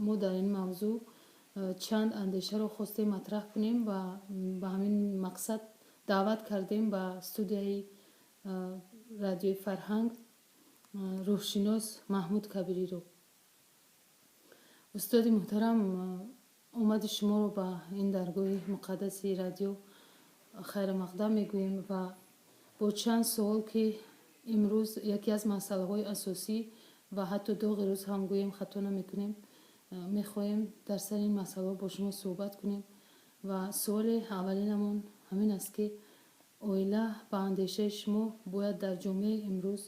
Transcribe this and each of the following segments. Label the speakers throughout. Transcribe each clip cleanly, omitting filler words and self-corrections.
Speaker 1: Мо дар ин мавзӯъ чанд андешаро хостем матраҳ кунем ва ба ҳамин мақсад даъват кардем ба студияи радиои Фарҳанг рӯҳшинос Маҳмуд Кабириро. Устоди муҳтарам, омади шуморо ба ин даргоҳи муқаддаси радио хайрамақдам мегӯем ва бо чанд суол, ки имрӯз яке аз масъалаҳои асосӣ ва ҳатто доғи рӯз ҳам гӯем, хато намекунем, мехоҳем дар сари ин масъалаҳо бо шумо суҳбат кунем. Ва суоли аввалинамон ҳамин аст, ки оила ба андешаи шумо бояд дар ҷомеаи имрӯз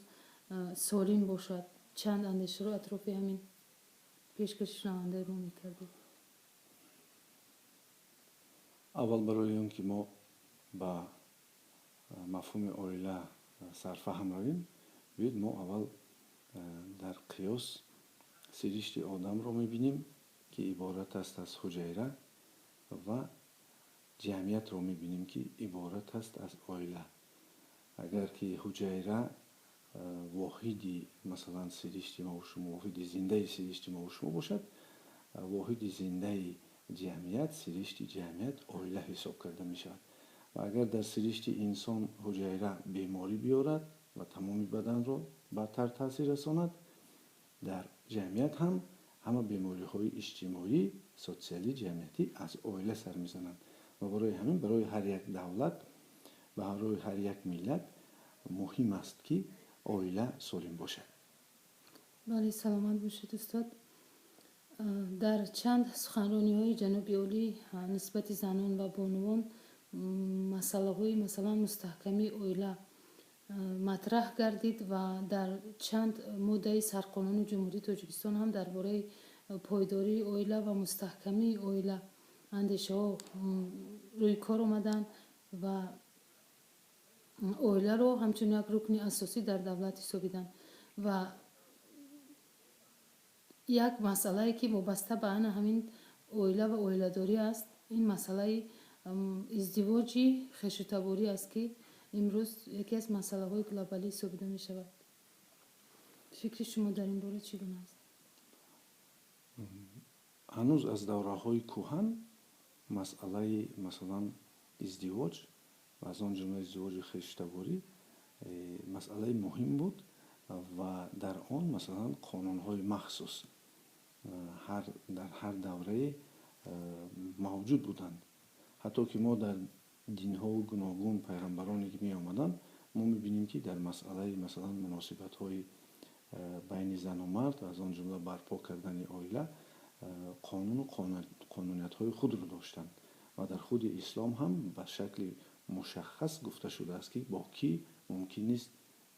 Speaker 1: солим бошад. Чанд андешаро атрофи ҳамин пешкаши шунавандаи мо мекардед?
Speaker 2: Аввал, барои он ки мо ба мафҳуми оила сарфаҳм равем, биёед, мо аввал дар қиёс сиришти одамро мебинем, ки иборат аст аз ҳуҷайра, ва ҷамъиятро мебинем, ки иборат аст аз оила. Агар ки ҳуҷайра воҳиди, масалан, сиришти мову шумо, воҳиди зиндаи сиришти мову шумо бошад, воҳиди зиндаи ҷамъият, сиришти ҷамъият оила ҳисоб карда мешавад. Ва агар дар сиришти инсон ҳуҷайра беморӣ биёрад ва тамоми баданро бадтар таъсир расонад, дар ҷамъият ҳам ҳама бемориҳои иҷтимоӣ, социалӣ, ҷамъиятӣ аз оила сар мезананд. Ва барои ҳамин барои ҳар як давлат, барои ҳар як миллат муҳим аст, ки оила солим бошад.
Speaker 1: Бале, саломат бошед, устод. Дар чанд суханрониҳои ҷаноби олӣ нисбати занон ва бонувон масъалаҳои, масалан, мустаҳкамии оила матраҳ гардид ва дар чанд моддаи Сарқонуни Ҷумҳурии Тоҷикистон ҳам дар бораи пойдории оила ва мустаҳкамии оила андешаҳо рӯи кор омаданд ва оиларо ҳамчун як рукни асосӣ дар давлат ҳисобиданд. Ва як масъалае, ки вобаста ба ана ҳамин оила ва оиладорӣ аст, ин масъалаи издивоҷи хешутаборӣ аст, ки имрӯз яке аз масъалаҳои глобалӣ ҳисобида мешавад. Фикри шумо дар ин бора чӣ гуна аст?
Speaker 2: Ҳанӯз аз давраҳои кӯҳан масъалаи, масалан, издивоҷ ва аз он ҷумла издивоҷи хешутаборӣ масъалаи муҳим буд ва дар он, масалан, қонунҳои махсус дар ҳар даврае мавҷуд буданд. Ҳатто ки мо дар динҳоу гуногун пайғамбароне ки меомаданд, мо мебинем, ки дар масъалаи, масалан, муносибатҳои байни зану мард, аз он ҷумла барпо кардани оила, қонуну қонуниятҳои худро доштанд. Ва дар худи ислом ҳам ба шакли мушаххас гуфта шудааст, ки бо кӣ мумкин нест,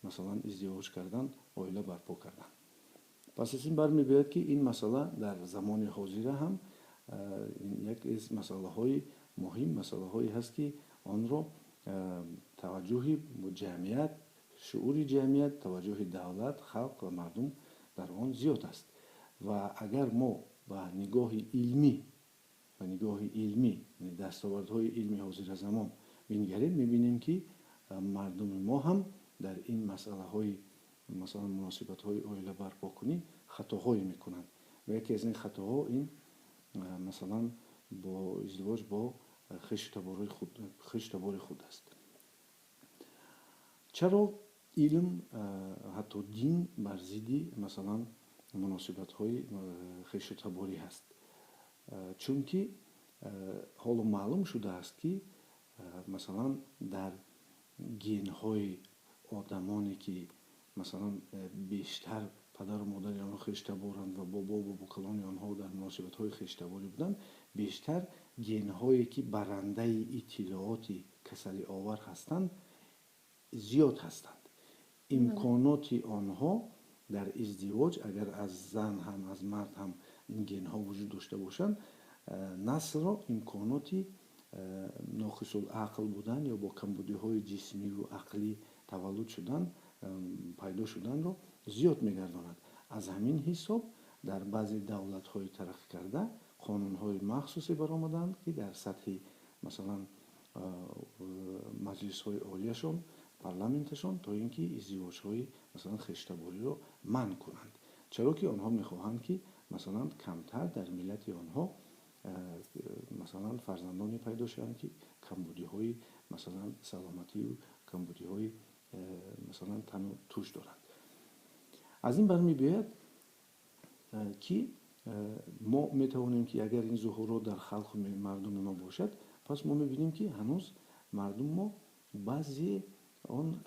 Speaker 2: масалан, издивоҷ кардан, оила барпо кардан. Пас аз ин бармебиёяд, ки ин масъала дар замони ҳозира ҳам як аз масъалаҳои муҳим, масъалаҳое ҳаст, ки онро таваҷҷӯҳи ҷамъият, шуури ҷамъият, таваҷҷӯҳи давлат, халқ ва мардум дар он зиёд аст. Ва агар мо ба нигоҳи илмӣ, дастовардҳои илми ҳозиразамон бингарем, мебинем, ки мардуми мо ҳам дар ин масъалаҳои, масалан, муносибатҳои оила барпокунӣ хатоҳое мекунанд. Ва яке аз ин хатоҳо ин, масалан, бо издивоҷ бо хешу табори худ аст. Чаро илм, ҳатто дин бар зидди, масалан, муносибатҳои хешутаборӣ ҳаст? Чунки ҳоло маълум шудааст, ки, масалан, дар генҳои одамоне, ки, масалан, бештар падару модари онҳо хештаборанд ва бобо бобокалони онҳо дар муносибатҳои хештаборӣ буданд, бештар генҳое, ки барандаи иттилооти касалиовар ҳастанд, зиёд ҳастанд. Имконоти онҳо дар издивоҷ, агар аз зан ҳам, аз мард ҳам ин генҳо вуҷуд дошта бошанд, наслро имконоти ноқисулақл будан ё бо камбудиҳои ҷисмиву ақлӣ таваллуд шудан, пайдо шуданро зиёд мегардонад. Аз ҳамин ҳисоб дар баъзе давлатҳои тараққӣ карда қонунҳои махсусе баромаданд, ки дар сатҳи, масалан, маҷлисҳои олияшон, парламенташон, то ин ки издивоҷҳои, масалан, хештабориро манъ кунанд, чаро ки онҳо мехоҳанд, ки масалан, камтар дар миллати онҳо, масалан, фарзандоне пайдо шаванд, ки камбудиҳои, масалан, саломатию камбудиҳои, масалан, тану туш доранд. Аз ин бармебиёяд, ки мо метавонем, ки агар ин зуҳурот дар халқу мардуми мо бошад, пас мо мебинем, ки ҳанӯз мардум мо баъзе он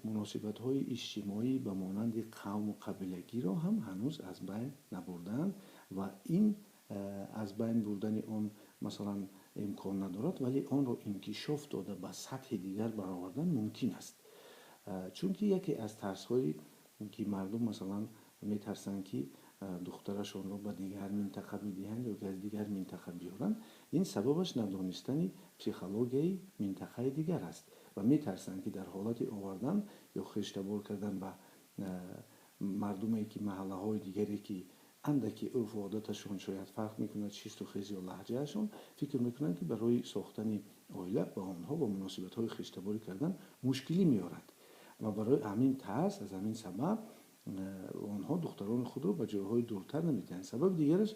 Speaker 2: муносибатҳои иҷтимоӣ ба монанди қавму қабилагиро ҳам ҳанӯз аз байн набурдаанд ва ин аз байн бурдани он, масалан, имкон надорад, вале онро инкишоф дода, ба сатҳи дигар баровардан мумкин аст. Чунки яке аз тарсҳое, ки мардум, масалан, метарсанд, ки духтарашонро ба дигар минтақа бидиҳанд ё ки аз дигар минтақа биёранд, ин сабабаш надонистани психологияи минтақаи дигар аст ва метарсанд, ки дар ҳолати овардан ё хештабор кардан ба мардуме, ки маҳаллаҳои дигаре, ки андаке урфу одаташон шояд фарқ мекунад, шисту хез ё лаҳҷаашон, фикр мекунанд, ки барои сохтани оила ба онҳо бо муносибатҳои хештаборӣ кардан мушкилӣ меорад ва барои ҳамин тарс, аз ҳамин сабаб онҳо духтарони худро ба ҷойҳои дуртар намедиҳанд. Сабаби дигараш,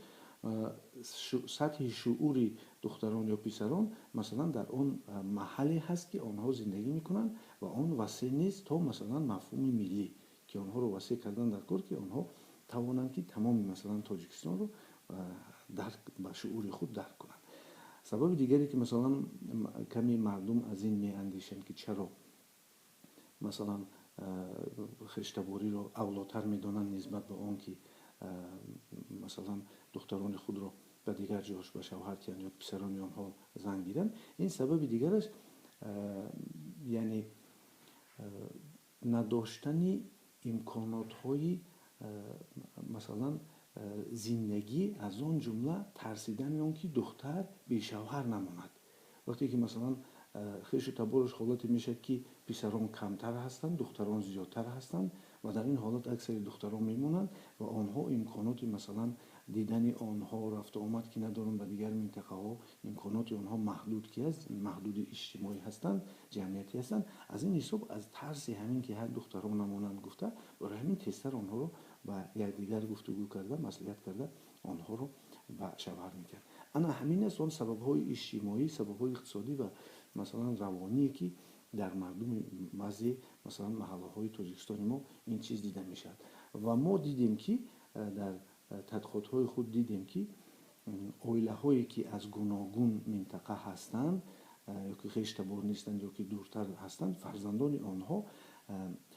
Speaker 2: сатҳи шуури духтарон ё писарон, масалан, дар он маҳалле ҳаст, ки онҳо зиндагӣ мекунанд, ва он васеъ нест то, масалан, мафҳуми миллӣ, ки онҳоро васеъ кардан дар кор, ки онҳо тавонанд, ки тамоми, масалан, Тоҷикистонро дарк, ба шуури худ дарк кунанд. Сабаби дигаре, ки, масалан, каме мардум аз ин меандешанд, ки чаро, масалан, хештабориро авлотар медонанд нисбат ба он ки, масалан, духтарони худро ба дигар ҷош ба шавҳар диҳанд ё писарони онҳо зан гиранд, ин сабаби дигараш, яъне надоштани имконотҳои, масалан, зиндагӣ, аз он ҷумла тарсидани он ки духтар бешавҳар намонад. Вақте ки, масалан, хешу табораш ҳолате мешавад, ки писарон камтар ҳастанд, духтарон зиёдтар ҳастанд ва дар ин ҳолат аксари духтарон мемонанд ва онҳо имконоти, масалан, дидани онҳо, рафту омад ки надоранд ба дигар минтақаҳо, имконоти онҳо маҳдуд ки аст, маҳдуди иҷтимоӣ ҳастанд, ҷамъиятӣ ҳастанд. Аз ин ҳисоб, аз тарси ҳамин ки ҳар духтарон намонанд гуфта, барои ҳамин тезтар онҳоро ба якдигар гуфтугӯ карда, маслиҳат карда, онҳоро ба шавҳар медиҳанд. Ана ҳамин аст он сабабҳои иҷтимоӣ, сабабҳои иқтисодӣ ва, масалан, равоние, ки дар мардуми баъзе, масалан, маҳаллаҳои Тоҷикистони мо ин чиз дида мешавад. Ва мо дидем, ки дар тадқиқотҳои худ дидем, ки оилаҳое, ки аз гуногун минтақа ҳастанд ё ки хештабор нестанд ё ки дуртар ҳастанд, фарзандони онҳо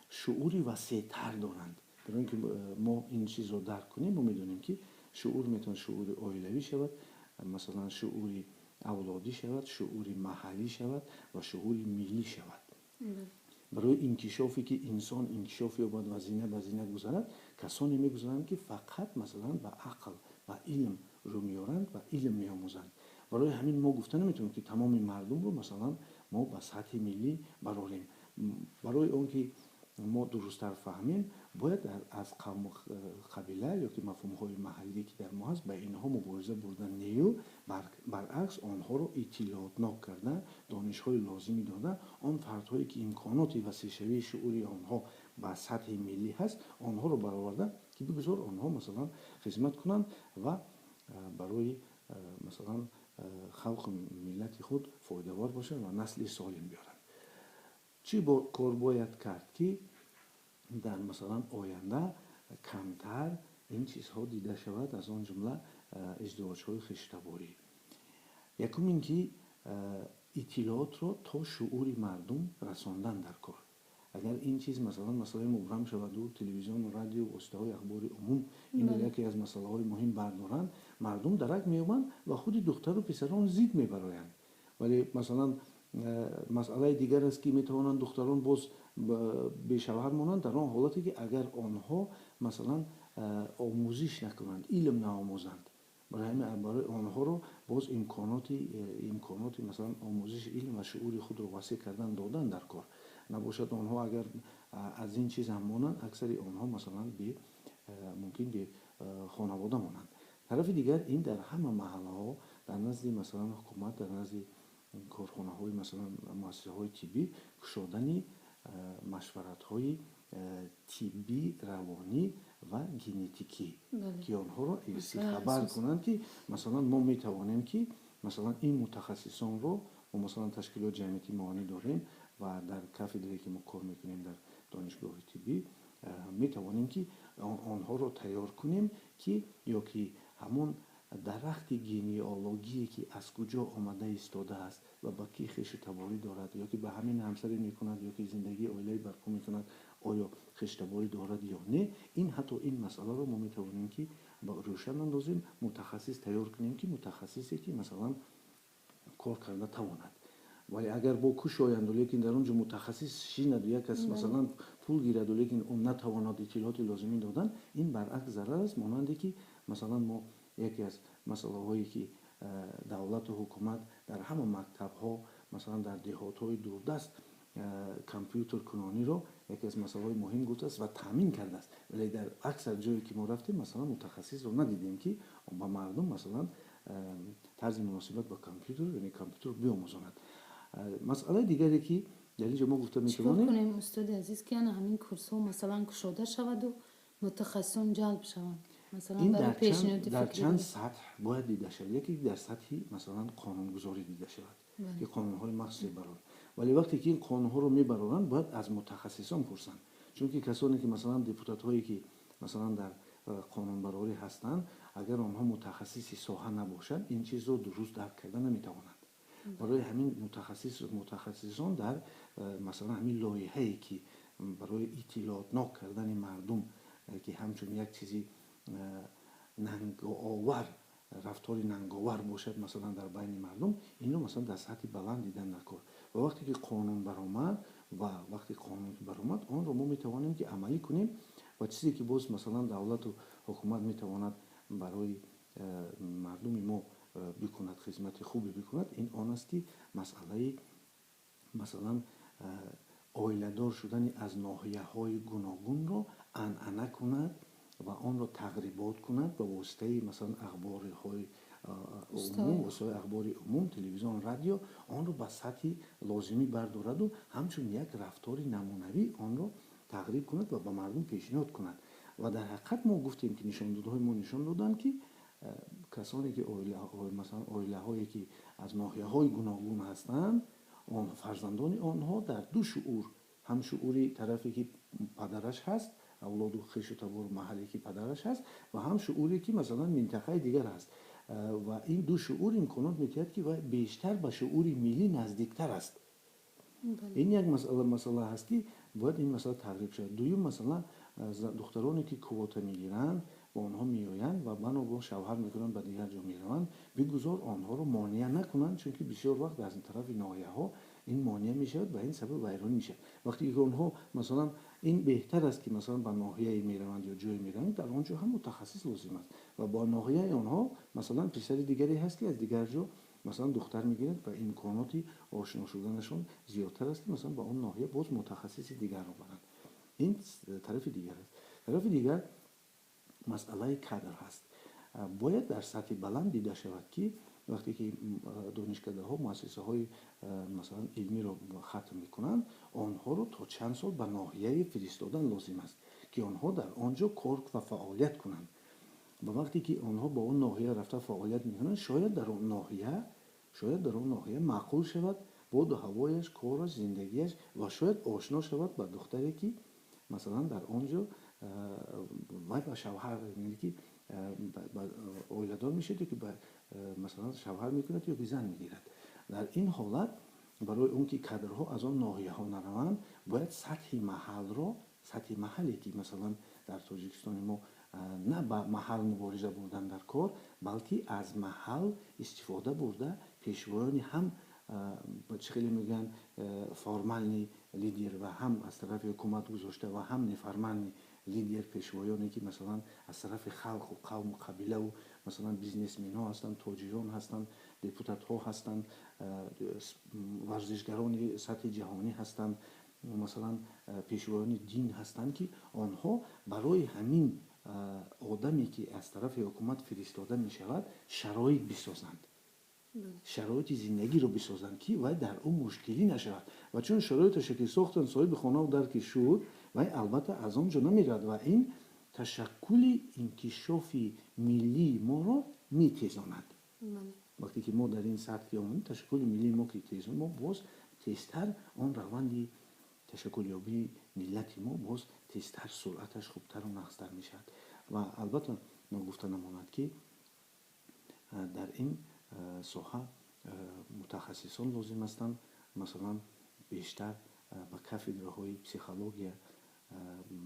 Speaker 2: шуури васеътар доранд. Барои ин ки мо ин чизро дарк кунем, мо медонем, ки шуур метавонад шуури оилавӣ шавад, масалан, шуури авлодӣ шавад, шуури маҳаллӣ шавад ва шуури миллӣ шавад. Барои инкишофе ки инсон инкишоф ёбад ва зина ба зина гузарад, касоне мегузаранд, ки фақат, масалан, ба ақл, ба илм рӯ меоранд ва илм меомӯзанд. Барои ҳамин мо гуфта наметавонем, ки тамоми мардумро, масалан, мо ба сатҳи миллӣ барорем. Барои он ки мо дурусттар фаҳмем, бояд аз қавму қабила ё ки мафҳумҳои маҳаллӣ, ки дар мо ҳаст, ба инҳо мубориза бурдан нею, баръакс, онҳоро иттилоотнок карда, донишҳои лозимӣ дода, он фардҳое, ки имконоти васеъшавии шуури онҳо ба сатҳи миллӣ ҳаст, онҳоро бароварда, ки бигузор онҳо, масалан, хизмат кунанд ва барои, масалан, халқу миллати худ фоидавор бошанд ва насли солим биёранд. Чӣ кор бояд кард, ки дар, масалан, оянда камтар ин чизҳо дида шавад, аз он ҷумла издивоҷҳои хештаборӣ? Якум ин ки иттилоотро то шуури мардум расондан дар кор. Агар ин чиз, масалан, масъалаи мубрам шаваду телевизиону радио, воситаҳои ахбори умум инро яке аз масъалаҳои муҳим бардоранд, мардум дарак меёбанд ва худи духтару писарон зид мебароянд. Вале, масалан, масъалаи дигар аст, ки метавонанд духтарон боз бешавҳар монанд дар он ҳолате, ки агар онҳо, масалан, омӯзиш накунанд, илм наомӯзанд. Барои ҳамин барои онҳоро боз имконоти, масалан, омӯзиши илм ва шуури худро васеъ кардан додан дар кор. Набошад, онҳо агар аз ин чиз ҳам монанд, аксари онҳо, масалан, мумкин бе хонавода монанд. Тарафи дигар, ин дар ҳама маҳаллаҳо, дар назди, масалан, ҳукумат, дар назди корхонаҳои, масалан, муассисаҳои тиббӣ кушодани машваратҳои тиббӣ, равонӣ ва генетикӣ, ки онҳоро ирсӣ хабар кунанд, ки масалан мо метавонем, ки масалан ин мутахассисонро мо масалан ташкилоти ҷамъиятии маъонӣ дорем ва дар кафедрае, ки мо кор мекунем дар донишгоҳи тиббӣ, метавонем, ки онҳоро тайёр кунем, ки ё ки ҳамон дарахти генеалогие, ки аз куҷо омада истодааст ва ба ки хешу таборӣ дорад, ё ки ба ҳамин ҳамсарӣ мекунад, ё ки зиндагии оилавӣ барпо мекунад, оё хештаборӣ дорад ё не. Ин ҳатто ин масъаларо мо метавонем, ки рӯшан андозем, мутахассис тайёр кунем, ки мутахассисе, ки масалан кор карда тавонад. Вале агар бо кушоянду, лекин дар он ҷо мутахассис шинаду, як кас масалан пул гираду, лекин ӯ натавонад иттилооти лозимӣ додан, ин баръакс зарар аст. Монанде ки масалан мо яке аз масъалаҳое, ки давлату ҳукумат дар ҳама мактабҳо, масалан дар деҳотҳои дурдаст, компютеркунониро яке аз масъалаҳои муҳим гуфтааст ва таъмин кардааст, вале дар аксар ҷое, ки мо рафтем, масалан мутахассисро надидем, ки ба мардум масалан тарзи муносибат ба компютер, яъне компютер биомӯзонад. Масъалаи дигаре, ки дар ин ҷо мо гуфта
Speaker 1: метавонем, кунем, устоди азиз, ки ана ҳамин курсҳо масалан кушода шаваду мутахассисон ҷалб шаванд?
Speaker 2: Ин дар чанд сатҳ бояд дида шавад. Яке дар сатҳи масалан қонунгузорӣ дида шавад, ки қонунҳои махсусе бароранд. Вале вақте ки ин қонунҳоро мебароранд, бояд аз мутахассисон пурсанд, чунки касоне, ки масалан депутатҳое, ки масалан дар қонунбарорӣ ҳастанд, агар онҳо мутахассиси соҳа набошанд, ин чизро дуруст дарк карда наметавонанд. Барои ҳамин мутахассисон дар масалан ҳамин лоиҳае, ки барои иттилоотнок кардани мардум, ки ҳамчун як чизи нанговар, рафтори нанговар бошад масалан дар байни мардум, инро масалан дар сатҳи баланд дидан дар кор. Ва вақте ки қонун баромад, ва вақте қонун баромад, онро мо метавонем, ки амалӣ кунем. Ва чизе, ки боз масалан давлату ҳукумат метавонад барои мардуми мо бикунад, хизмати хубе бикунад, ин он аст, ки масъалаи масалан оиладор шудани аз ноҳияҳои гуногунро анъана кунад ва онро тағрибот кунад ба воситаи масалан ахбориҳои умум, воситаи ахбори умум, телевизион, радио, онро ба сатҳи лозимӣ бардораду ҳамчун як рафтори намунавӣ онро тағриб кунад ва ба мардум пешниҳод кунад. Ва дар ҳақиқат мо гуфтем, ки нишондодҳои мо нишон доданд, ки касоне, ки масалан оилаҳое, ки аз ноҳияҳои гуногун ҳастанд, он фарзандони онҳо дар ду шуур, ҳам шуури тарафе, ки падараш ҳаст, авлоду хешу табору маҳалле, ки падараш ҳаст, ва ҳам шууре, ки масалан минтақаи дигар ҳаст, ва ин ду шуур имконот медиҳад, ки вай бештар ба шуури миллӣ наздиктар аст. Ин як масъала ҳаст, ки бояд ин масъала тағриб шавад. Дуюм, масалан духтароне, ки квота мегиранд ва онҳо меоянд ва баногоҳ шавҳар мекунанд, ба дигар ҷо мераванд, бигузор онҳоро монеа накунанд, чунки бисёр вақт аз тарафи ноҳияҳо ин монеа мешавад ва ин сабаб вайронӣ мешавад. Вақте ки онҳо масалан ин беҳтар аст, ки масалан ба ноҳияе мераванд ё ҷое мераванд, дар он ҷо ҳам мутахассис лозим аст ва бо ноҳияи онҳо масалан писари дигаре ҳаст, ки аз дигар ҷо масалан духтар мегирад ва имконоти ошно шуданашон зиёдтар аст, ки масалан ба он ноҳия боз мутахассиси дигарро баранд. Ин тарафи дигар аст. Тарафи дигар масъалаи кадр ҳаст. Бояд дар сатҳи баланд дида шавад, ки вақте ки донишкадаҳо, муассисаҳои масалан илмиро хатм мекунанд, онҳоро то чанд сол ба ноҳияе фиристодан лозим аст, ки онҳо дар он ҷо кор ва фаъолият кунанд. Ва вақте ки онҳо ба он ноҳия рафта фаъолият мекунанд, шояд дар он ноҳия маъқул шавад боду ҳавояш, кораш, зиндагиаш ва шояд ошно шавад ба духтаре, ки масалан дар он ҷо вай ба шавҳар, ки оиладор мешавад ё ки масалан шавҳар мекунад ё ки зан мегирад. Дар ин ҳолат, барои он ки кадрҳо аз он ноҳияҳо нараванд, бояд сатҳи маҳалро, сатҳи маҳалле, ки масалан дар Тоҷикистони мо на ба маҳал мубориза бурдан дар кор, балки аз маҳал истифода бурда, пешвоёни ҳам, чӣ хеле мегӯянд, формальный лидер ва ҳам аз тарафи ҳукумат гузошта ва ҳам неформальный лидер, пешвоёне, ки масалан аз тарафи халқу қавму қабилаву масалан бизнесменҳо ҳастанд, тоҷирон ҳастанд, депутатҳо ҳастанд, варзишгарони сатҳи ҷаҳонӣ ҳастанд, масалан пешвоёни дин ҳастанд, ки онҳо барои ҳамин одаме, ки аз тарафи ҳукумат фиристода мешавад, шароит бисозанд, шароити зиндагиро бисозанд, ки вай дар ӯ мушкилӣ нашавад. Ва чун шароиташа ки сохтанд, соҳиби хонаву дар ки шуд, вай албатта аз он ҷо намеравад. Ва ин Ташаккули инкишофи миллии моро метезонад. Вақте ки мо дар ин сатҳ ки омадем, ташаккули миллии мо ки тезон, мо боз тезтар он раванди ташаккулёбии миллати мо боз тезтар, суръаташ хубтару нағзтар мешавад. Ва албатта, ногуфта намонад, ки дар ин соҳа мутахассисон лозим ҳастанд. Масалан, бештар ба кафедраҳои психология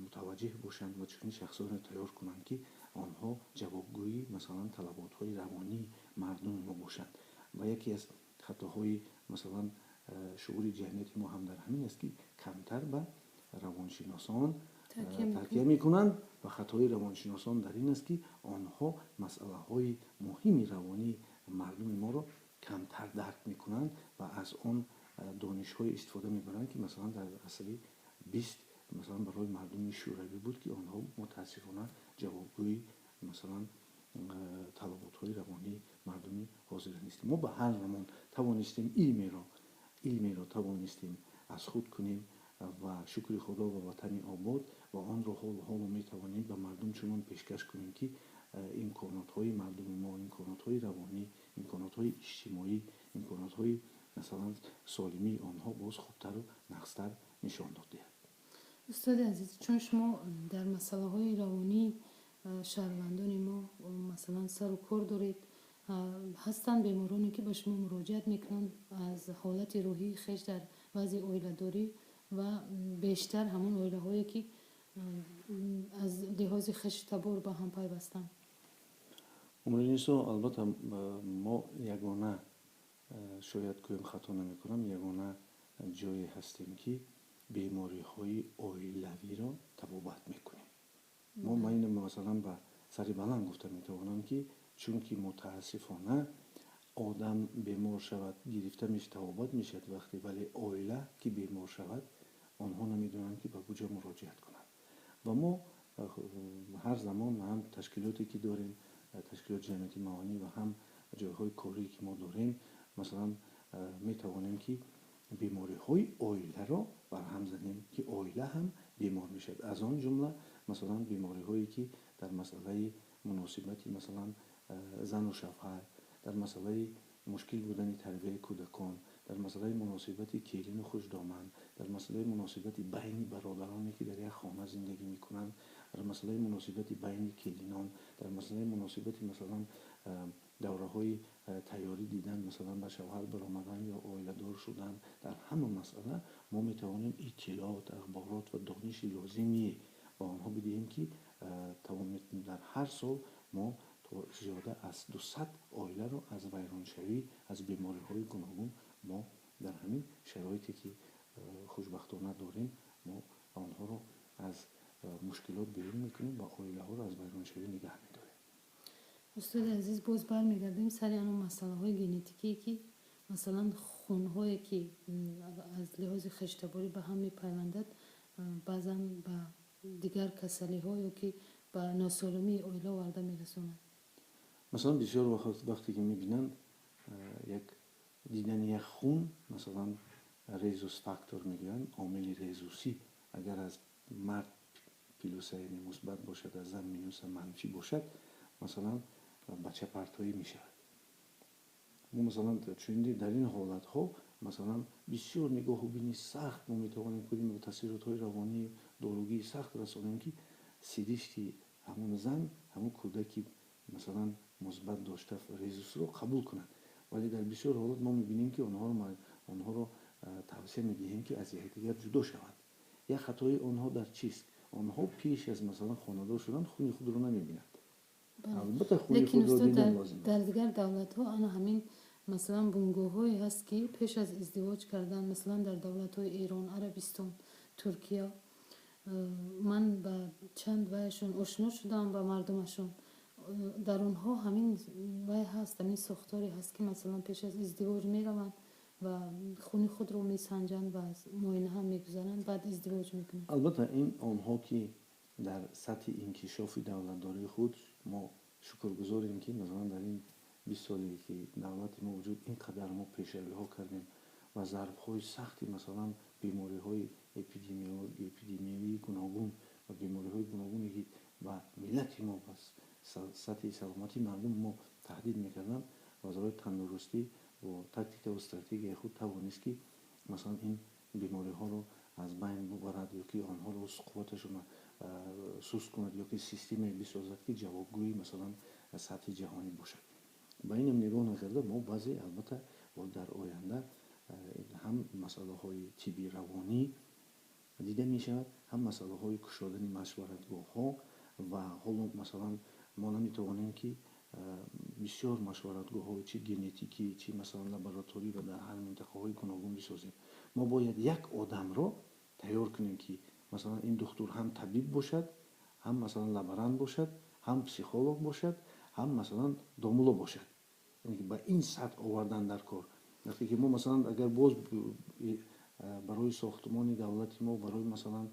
Speaker 2: мутаваҷҷеҳ бошанд ва чунин шахсонро тайёр кунанд, ки онҳо ҷавобгӯи, масалан, талаботҳои равонии мардуми мо бошанд. Ва яке аз хатоҳои, масалан, шуури ҷамъияти мо ҳам дар ҳамин аст, ки камтар ба равоншиносон такя мекунанд. Ва хатои равоншиносон дар ин аст, ки онҳо масъалаҳои муҳими равонии мардуми моро камтар дарк мекунанд ва аз он донишҳое истифода мебаранд, ки, масалан, дар асри 20, масалан, барои мардуми шӯравӣ буд, ки онҳо мутаассифона ҷавобгӯи, масалан, талаботҳои равонии мардуми ҳозира нестем. Мо ба ҳар замон тавонистем илмеро тавонистем аз худ кунем ва шукри Худо ва ватани обод, ва онро ҳоло метавонем ба мардум чунон пешкаш кунем, ки имконотҳои мардуми мо, имконотҳои равонӣ, имконотҳои иҷтимоӣ, имконотҳои, масалан, солимии онҳо боз хубтару нағзтар нишон дод диҳад.
Speaker 1: Устоди азиз, чун шумо дар масъалаҳои равонии шаҳрвандони мо, масалан, сару кор доред, ҳастанд бемороне, ки ба шумо муроҷиат мекунанд аз ҳолати рӯҳии хеш дар вазъи оиладорӣ ва бештар ҳамон оилаҳое, ки аз лиҳози хешу табор ба ҳам пайвастанд?
Speaker 2: Умринисо, албатта, мо ягона, шояд гӯем, хато намекунам, ягона ҷое ҳастем, ки бемориҳои оилавиро табобат мекунем. Мо, ман ин, масалан, ба сари баланд гуфта метавонам, ки чунки мутаассифона одам бемор шавад, гирифта мешавад, табобат мешавад вақте, вале оила ки бемор шавад, онҳо намедонанд, ки ба куҷо муроҷиат кунанд. Ва мо ҳар замон ҳам ташкилоте, ки дорем, ташкилоти ҷамъияти маъонӣ, ва ҳам ҷойҳои корие, ки мо дорем, масалан, метавонем, ки бемориҳои оиларо барҳам занем, ки оила ҳам бемор мешавад. Аз он ҷумла, масалан, бемориҳое, ки дар масъалаи муносибати, масалан, зану шавҳар, дар масъалаи мушкил будани тарбияи кӯдакон, дар масъалаи муносибати келину хушдоман, дар масъалаи муносибати байни бародароне, ки дар як хона зиндагӣ мекунанд, дар масъалаи муносибати байни келинон, дар масъалаи муносибати, масалан, давраҳои тайёрӣ дидан, масалан, ба шавҳар баромадан ё оиладор шудан, дар ҳама масъала мо метавонем иттилоот, ахборот ва дониши лозимӣ ба онҳо бидиҳем, ки дар ҳар сол мо то зиёда аз 200 оиларо аз вайроншавӣ, аз бемориҳои гуногун мо дар ҳамин шароите, ки хушбахтона дорем, мо онҳоро аз мушкилот берун мекунем ва оилаҳоро аз вайроншавӣ нигаҳ медорем.
Speaker 1: Устоди азиз, боз бармегардем сари ано масъалаҳои генетикие, ки, масалан, хунҳое, ки аз лиҳози хештаборӣ ба ҳам мепайвандад, баъзан ба дигар касалиҳо ё ки ба носолимии оила оварда мерасонад.
Speaker 2: Масалан, бисёр вақте ки мебинанд, як дидани як хун, масалан, резус фактор мегӯянд, омили резусӣ, агар аз мард плюса, яъне мусбат бошад, аз зан минуса, манфӣ бошад, масалан, бачапартоӣ мешавад. Мо, масалан, чунин дар ин ҳолатҳо, масалан, бисёр нигоҳу бини сахт мо метавонем кунем ва таъсиротҳои равонии доругии сахт расонем, ки сиришти ҳамон зан ҳамон кӯдаки, масалан, мусбат дошта резусро қабул кунад. Вале дар бисёр ҳолат мо мебинем, ки онҳоро тавсия медиҳем, ки аз якдигар ҷудо шаванд. Як хатои онҳо дар чист? Онҳо пеш аз, масалан, хонадор шудан хуни худро намебинанд. Албатта, хуни худро дидан лозим.
Speaker 1: Дар дигар давлатҳо ана ҳамин, масалан, бунгоҳҳое ҳаст, ки пеш аз издивоҷ кардан, масалан, дар давлатҳои Эрон, Арабистон, Туркия, ман ба чанд вайашон ошно шудам, ба мардумашон, дар онҳо ҳамин вай ҳаст, ҳамин сохторе ҳаст, ки, масалан, пеш аз издивоҷ мераванд ва хуни худро месанҷанд ва муоина ҳам мегузаранд, баъд издивоҷ мекунанд.
Speaker 2: Албатта, ин онҳо, ки дар сатҳи инкишофи давлатдории худ, мо шукргузорем, ки, масалан, дар ин 20 соле, ки давлати мо вуҷуд, ин қадар мо пешравиҳо кардем ва зарбҳои сахти, масалан, бемориҳои эпидемиявии гуногун ва бемориҳои гуногуне, ки ба миллати мо, ба сатҳи саломатии мардуми мо таҳдид мекарданд, вазорати тандурустӣ бо тактика ва стратегияи худ тавонист, ки масалан ин бемориҳоро аз байн бубарад ё ки онҳоро қувваташонро суст кунад ё ки системае бисозад, ки ҷавобгӯи масалан сатҳи ҷаҳонӣ бошад. Ба инам нигоҳ накарда, мо баъзе албатта дар оянда ҳам масъалаҳои тибби равонӣ дида мешавад, ҳам масъалаҳои кушодани машваратгоҳҳо. Ва ҳоло масалан мо наметавонем, ки бисёр машваратгоҳҳои чи генетикӣ, чи масалан лабораториро дар ҳар минтақаҳои гуногун бисозем. Мо бояд як одамро тайёр кунем, ки масалан ин духтур ҳам табиб бошад, ҳам масалан лаборант бошад, ҳам психолог бошад, ҳам масалан домуло бошад. Яъне ки ба ин сатҳ овардан дар кор. Вақте ки мо масалан агар боз барои сохтмони давлати мо, барои масалан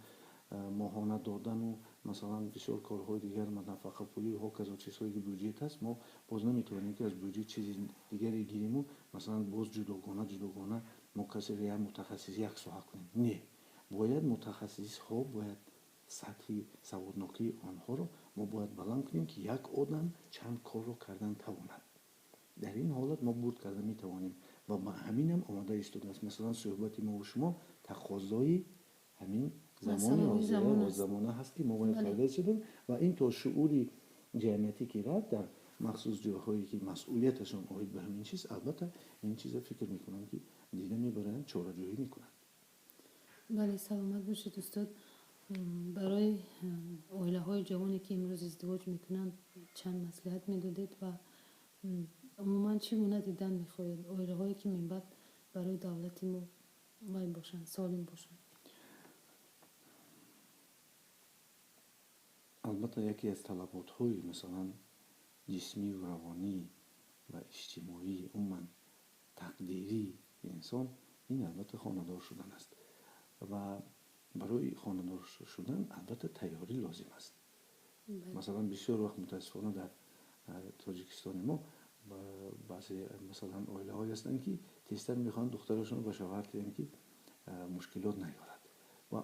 Speaker 2: моҳона додану масалан бисёр корҳои дигар, нафақапулӣ, ҳоказо чизҳое ки бюҷет аст, мо боз наметавонем, ки аз бюҷет чизи дигаре гириму масалан боз ҷудогона ҷудогона мо касеро як мутахассис як соҳа кунем. Не, бояд мутахассисҳо, бояд сатҳи саводнокии онҳоро мо бояд баланд кунем, ки як одам чанд корро кардан тавонад. Дар ин ҳолат мо бурд карда метавонем ва ба ҳаминам омода истодааст. Масалан, суҳбати мову шумо тақозои ҳамин замони замона ҳаст, ки мо бояд карда истодем. Ва ин то шуури ҷамъиятӣ ки рафт, дар махсус ҷойҳое ки масъулияташон оид ба ҳамин чиз, албатта ин чиза фикр мекунам, ки дида мебаранд, чораҷӯӣ мекунанд.
Speaker 1: Бале, саломат бошед, устод. Барои оилаҳои ҷавоне, ки имрӯз издивоҷ мекунанд, чанд маслиҳат медодед ва умуман чӣ гуна дидан мехоҳед оилаҳое, ки минбаъд барои давлати мо вай бошанд, солим бошанд?
Speaker 2: Албатта, яке аз талаботҳои масалан ҷисмию равонӣ ва иҷтимоӣ, умуман тақдирии инсон ин албатта хонадор шудан аст. Ва барои хонадор шудан албатта тайёрӣ лозим аст. Масалан, бисёр вақт мутаассифона дар Тоҷикистони мо баъзе масалан оилаҳое ҳастанд, ки тезтар мехоҳанд духтарашонро ба шавҳар диҳанд, ки мушкилот наёрад. Ва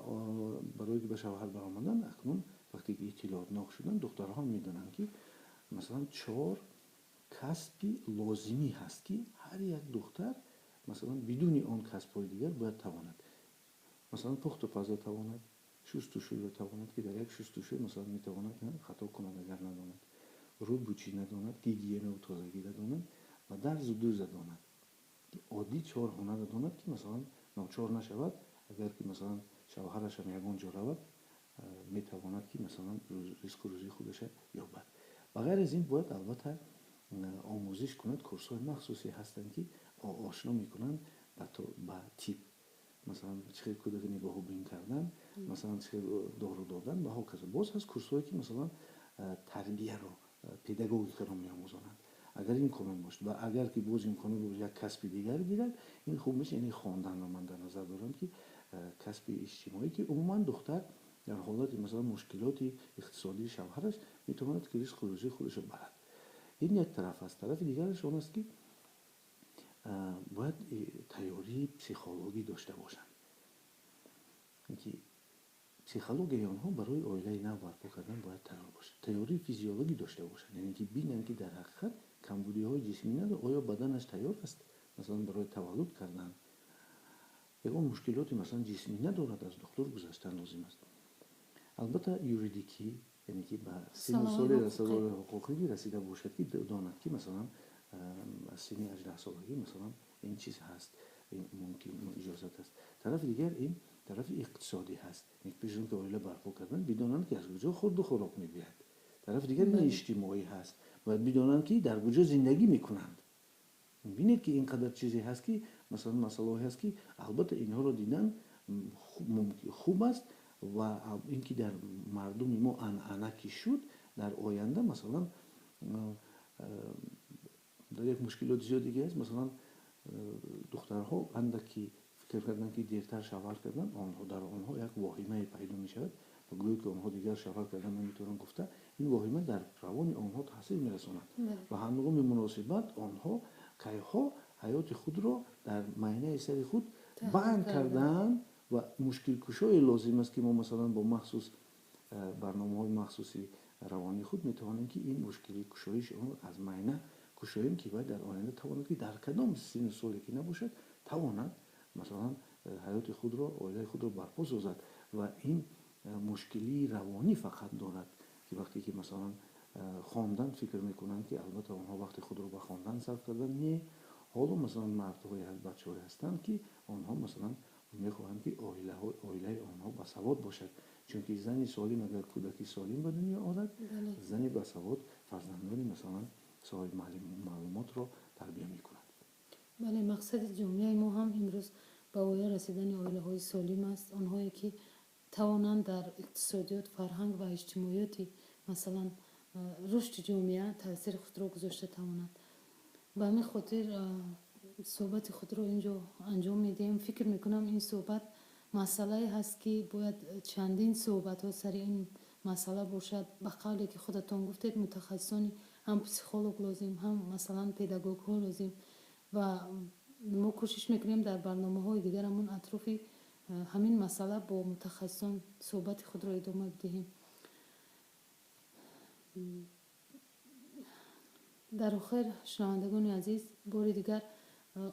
Speaker 2: барое ки ба шавҳар баромадан, акнун вақте ки иттилоотнок шуданд, духтарҳо медонанд, ки масалан чор касби лозимӣ ҳаст, ки ҳар як духтар масалан бидуни он касбҳои дигар бояд тавонад. Масалан, пухту паза тавонад, шустушӯйро тавонад, ки дар як шустушӯй масалан метавонад хато кунад, агар надонад, рӯбучӣ надонад, гигиенаву тозагиро донад ва дарзу дуза донад. Оддӣ чор ҳунарро донад, ки масалан ночор нашавад. Агар ки масалан шавҳарашам ягон ҷо равад, метавонад, ки масалан ризқу рӯзии худаша ёбад. Ба ғайр аз ин бояд албатта омӯзиш кунад. Курсҳои махсусе ҳастанд, ки ошно мекунанд ба тиб, масалан чӣ хел кӯдака нигоҳубин кардан, масалан чӣ хел дору додан ва ҳоказо. Боз ҳаст курсҳое, ки масалан тарбияро, педагогикаро меомӯзонанд. Агар имконот бошад ва агар ки боз имконот бошад, як касби дигар гирад, ин хуб мешавад. Яъне хонданро ман дар назар дорам, ки касби иҷтимоӣ, ки умуман духтар дар ҳолати масалан мушкилоти иқтисодии шавҳараш метавонад, ки ризқу рӯзии худашро барад. Ин як тараф аст. Тарафи дигараш он аст, ки бояд тайёрии психологӣ дошта бошанд, ки психологияи онҳо барои оилаи нав барпо кардан бояд тайёр бошад. Тайёрии физиологӣ дошта бошанд, яъне ки бинанд, ки дар ҳақиқат камбудиҳои ҷисмӣ надорад, оё баданаш тайёр аст масалан барои таваллуд кардан, ягон мушкилоти масалан ҷисмӣ надорад, аз духтур гузаштан лозим аст. Албатта, юридикӣ, яъне ки ба синну соли ҳуқуқӣ расида бошад, ки донад, ки масалан аз синни 18-солагӣ масалан ин чиз ҳаст, мумкин иҷозат аст. Тарафи дигар ин тарафи иқтисодӣ ҳаст. Пеш аз он ки оила барпо кардан, бидонанд, ки аз куҷо хурду хӯрок мебиёяд. Тарафи дигар ин иҷтимоӣ ҳаст, бояд бидонанд, ки дар куҷо зиндагӣ мекунанд. Бинед, ки ин қадар чизе ҳаст, ки масалан масъалаҳое ҳаст, ки албатта инҳоро дидан хуб аст. Ва ин ки дар мардуми мо анъана ки шуд, дар оянда масалан дар як мушкилоти зиёде ки ҳаст, масалан духтарҳо андак ки фикр карданд, ки дертар шавҳар карданд, онҳо дар онҳо як воҳимае пайдо мешавад ва гӯё ки онҳо дигар шавҳар кардан наметавонанд гуфта, ин воҳима дар равони онҳо таъсир мерасонад ва ҳангоми муносибат онҳо кайҳо ҳаёти худро дар майнаи сари худ банд кардаанд. Ва мушкилкушое лозим аст, ки мо масалан бо махсус барномаҳои махсуси равонии худ метавонем, ки ин мушкилии кушоиши онро аз майна кушоем, ки вай дар оянда тавонад, ки дар кадом синну соле ки набошад, тавонад, масалан, ҳаёти худро, оилаи худро барпо созад. Ва ин мушкилии равонӣ фақат дорад, ки вақте ки, масалан, хондан фикр мекунанд, ки албатта онҳо вақти худро ба хондан сарф кардан не. Ҳоло, масалан, мардҳое, бачаҳое ҳастанд, ки онҳо, масалан, мехоҳанд, ки оилаи онҳо басавод бошад, чунки зани солим агар кӯдаки солим ба дунё орад, зани басавод фарзандони, масалан, соҳиби маълумотро тарбия мекунад.
Speaker 1: Бале, мақсади ҷомеаи мо ҳам имрӯз ба воя расидани оилаҳои солим аст, онҳое ки тавонанд дар иқтисодиёт, фарҳанг ва иҷтимоиёти, масалан, рушди ҷомеа таъсири худро гузошта тавонанд. Ба ҳамин хотир суҳбати худро ин ҷо анҷом медиҳем. Фикр мекунам, ин суҳбат масъалае ҳаст, ки бояд чандин суҳбатҳо сари ин масъала бошад. Ба қавле ки худатон гуфтед, мутахассисони ҳам психолог лозим, ҳам, масалан, педагогҳо лозим ва мо кӯшиш мекунем дар барномаҳои дигарамон атрофи ҳамин масъала бо мутахассисон суҳбати худро идома бидиҳем. Дар охир, шунавандагони азиз, бори дигар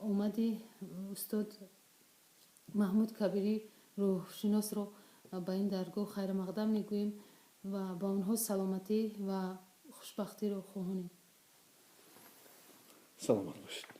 Speaker 1: омади устод Маҳмуд Кабирӣ рӯҳшиносро ба ин даргоҳ хайрмақдам мегӯем ва ба онҳо саломатӣ ва хушбахтиро хоҳонем.
Speaker 2: Саломат бошед.